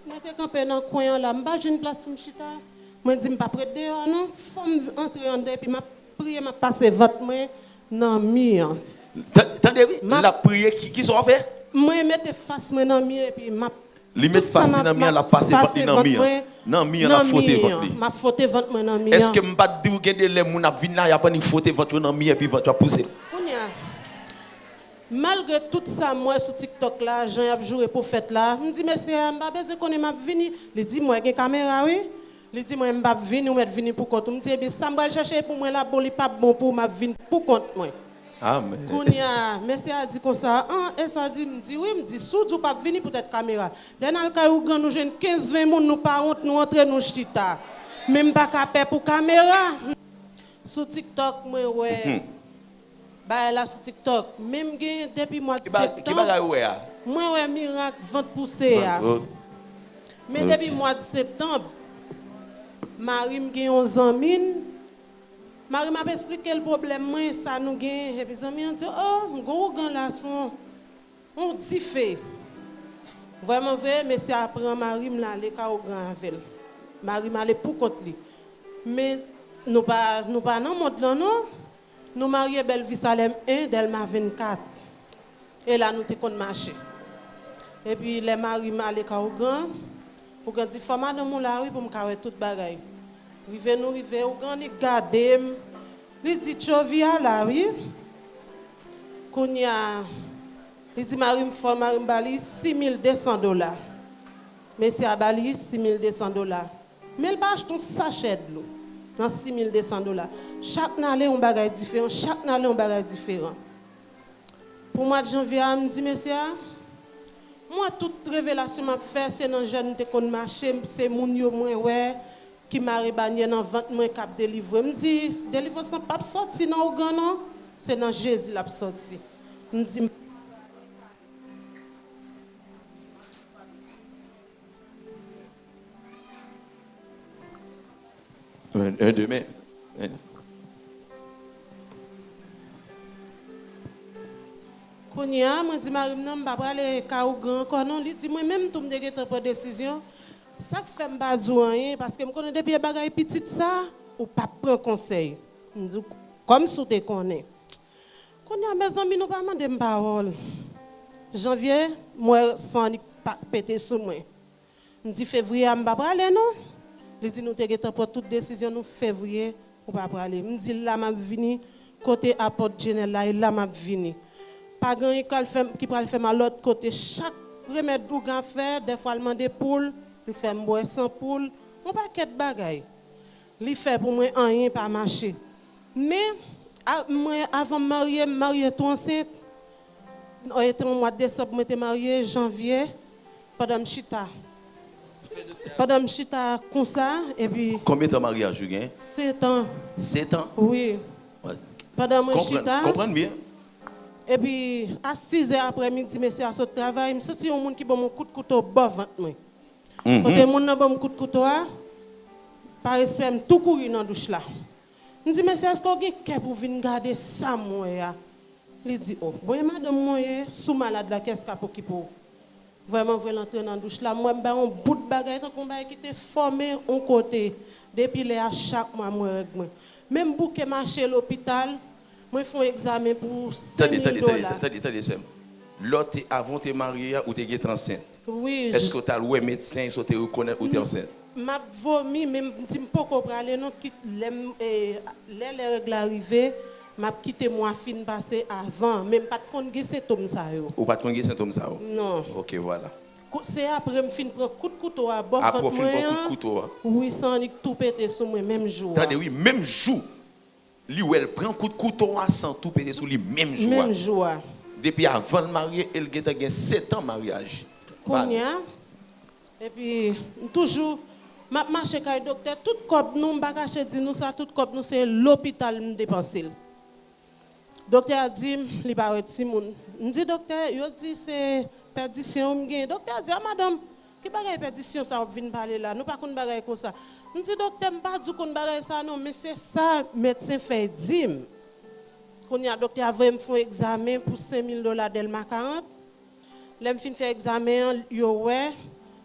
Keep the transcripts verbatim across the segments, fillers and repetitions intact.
Mwen te kanpe nan kwen an la, m pa jwenn plas pou m chita. Mwen di m p ap ret deyò a non. Fò m antre anndan epi m ap priye, m ap pase vant mwen nan mi an. Tan- Tande wi, l ap priye, ki, ki sa w ap fè? Mwen mete fas mwen nan mi an epi m ap Li met fas li nan mi an, l ap pase vant li nan mi an. Nan mi an, l ap fwote vant li. M ap fwote vant mwen nan mi an. Èske m pa t di w gen de lè moun ap vin la, y ap annik fwote vant yo nan mi an, epi vant yo ap pouse? Kounye a, malgre tout sa m wè sou TikTok la, jan y ap joure pwofèt la, m di mesye a, m pa bezwen konnen m ap vini. Li di m wè gen kamera wi. Li di mwen m p ap vini, ou mèt vini pou kont ou. M di ebyen sa m pral chèche pou mwen la bon, li p ap bon pou ou, m ap vin pou kont mwen. Amèn. Kounye a, mesye a di konsa, an, e sa w di? M di wi, m di si w di w p ap vini poutèt kamera. Lè n al kay ougan, nou jwenn kenz ven moun, nou pa wont, nou antre, nou chita. Men m pa ka pè pou kamera. Sou TikTok, mwen wè bagay la sou TikTok. Men m gen depi mwa septanm. Ki bagay ou wè a? Mwen wè mirak vant pouse a. Men depi mwa septanm, mari m gen yon zanmi n. Mari m ap esplike l pwoblèm mwen, sa nou genyen. Epi zanmi an di, o, m gen ougan la sou yon dife. Vrèman vre, mesye a pran mari m l ale ka ougan avè l. Mari m ale pou kont li. Men nou pa, nou pa nan mond lan non. Nou marye Bèlvi Salèm en, Dèlma vennkat. E la nou te konn mache. Epi lè mari m ale ka ougan, ougan di fò madanm ou la wi pou m ka wè tout bagay. Rive nou rive, ougan annik gade m. Li di tchovi a la wi. Kounye a, li di mari m fò, mari m ba li sis mil de san dola. Mesye a ba li sis mil de san dola. Men l pa achte yon sachè dlo nan sis mil de san dola. Chak n ale yon bagay diferan, chak n ale yon bagay diferan. Pou mwa janvye a, m di mesye a, m wè tout revelasyon m ap fè, se nan jèn m te konn mache, se moun yo mwen wè ki mare banyè nan vant mwen k ap delivre. M di, delivrans lan p ap sòti nan ougan non, se nan Jezi l ap sòti. M di, m Kounye a, mwen di mari m nan, m pa prale ka ougan ankò non. Li di mwen menm tou m te gentan pran desizyon. Sa k fè m pa di w anyen, paske m konnen depi e bagay pitit sa, ou p ap pran konsèy. M di w, kòmsi w te konnen. Kounye a, mezanmi, nou pa mande m pawòl. Janvye, m wè san annik pete sou mwen. M di fevriye a m pa prale non. Li di nou te gentan pran tout desizyon nou, fevriye ou pa prale. M di l la m ap vini kote apòt Jenèl la, e la m ap vini. Pa gen anyen ki pral fè m, ki pral fè m al lòt kote. Chak remèd ougan ap fè, dèfwa l mande poul, li fè m bwè san poul, yon pakèt bagay. Li fè pou mwen, anyen pa mache. Men, a, mwen, avan m marye, m marye tou ansent. E te yon mwa desanm mwen te marye, janvye, pandan m chita. Pandan m chita konsa, epi. Konbyen tan maryaj ou gen? Sèt an. Sèt an? Wi. Pandan mwen chita. Konprann byen. Epi, a sizè aprè midi, mesye a sot travay, m santi yon moun ki ban m yon kout kouto bò vant mwen. Kote moun nan ban m kout kouto a, pa respè m tou kouri nan douch la. M di, mesye, èske w gen kè pou w vin gade sa m wè a? Li di, o, bon, e madanm mwen ye, si w malad la, kiyès k ap okipe w? Vrèman vre, l antre nan douch la, m wè m bay yon bout bagay, tankou yon bagay ki te fòme yon kote. Depi lè a, chak mwa, m wè règ mwen. Men m bouke mache lopital, mwen fè yon egzamen pou senk mil dola. Tande, tande, tande, tande, tande, sè m. Lè w te, avan w te marye a, ou te gentan ansent. Wi. Èske w t al wè medsen, èske w te rekonèt ou te ansent? M ap vomi, men m di m poko prale non, kit lè m, e, lè, lè règ la rive, m ap kite mwa fin pase avan, men m pa t konn gen sentòm sa yo. Ou pa t konn gen sentòm sa yo? Non. Ok, vwala. Ko-, se apre m fin pran kout kouto a bò vant mwen an. Apre w fin pran kout kouto a? Wi, san annik tou pete sou mwen menm jou a. Tande wi, menm jou. Li wè l pran kout kouto a, san tou pete sou li menm jou a. Menm jou a. Depi avan l marye e l gentan gen sèt an maryaj. Kounye a, epi m toujou, m ap mache kay doktè, tout kòb nou, m pa kache di nou sa, tout kòb nou se lopital m depanse l. Doktè a di m, li pa wè timoun. M di, doktè, yo di se pèdisyon wi m genyen. Doktè a di, a madanm, ki bagay pèdisyon sa w ap vin pale la? Nou pa konn bagay konsa. M di, doktè, m pa di w konn bagay sa non, men se sa medsen fè di m. Kounye a, doktè a voye m fè yon egzamen pou senk mil dola Dèlma karant. Lè m fin fè egzamen an, yo wè,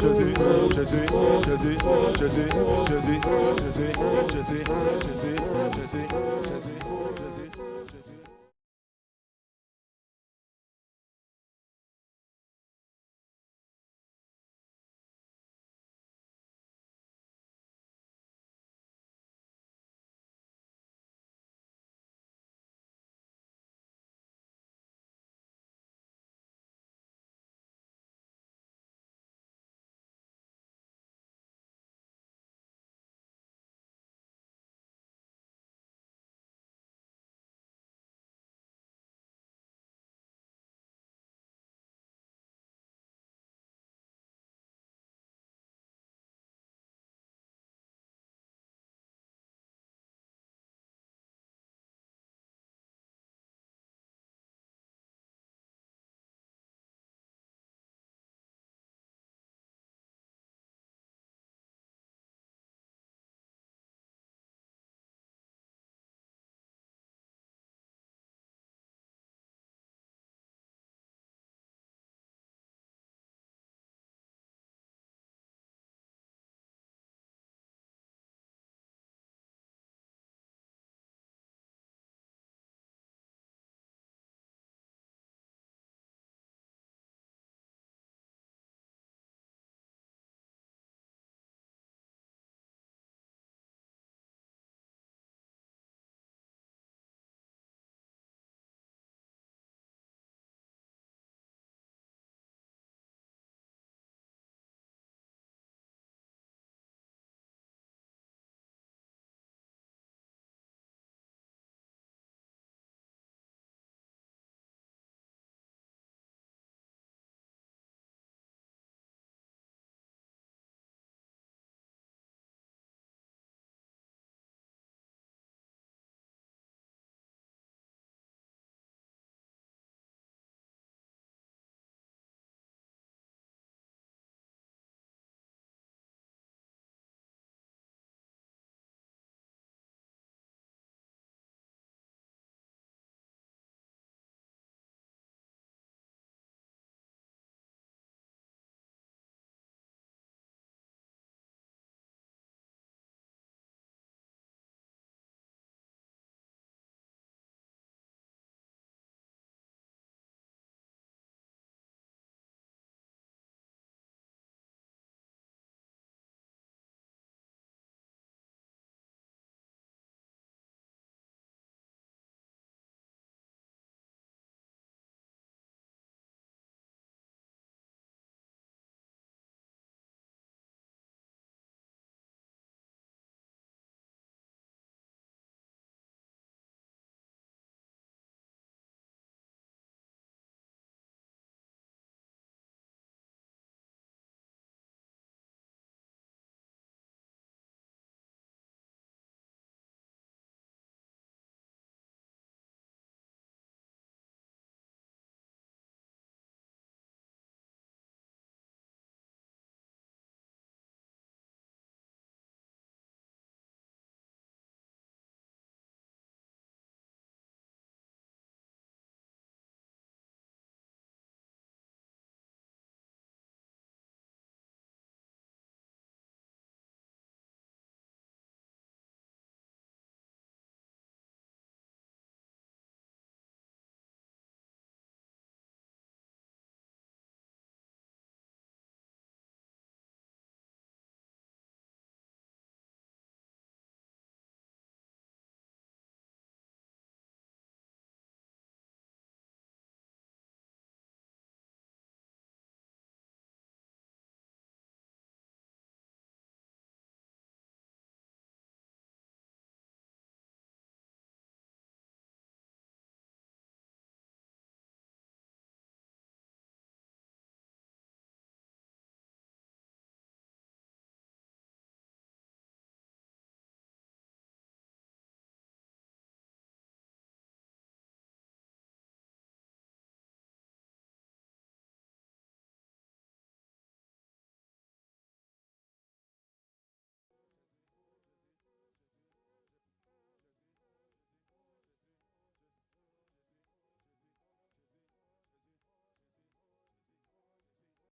Jezi, Jezi, Jezi, Jezi, Jezi, Jezi, Jezi, Jezi, Jezi, Jezi, Jezi.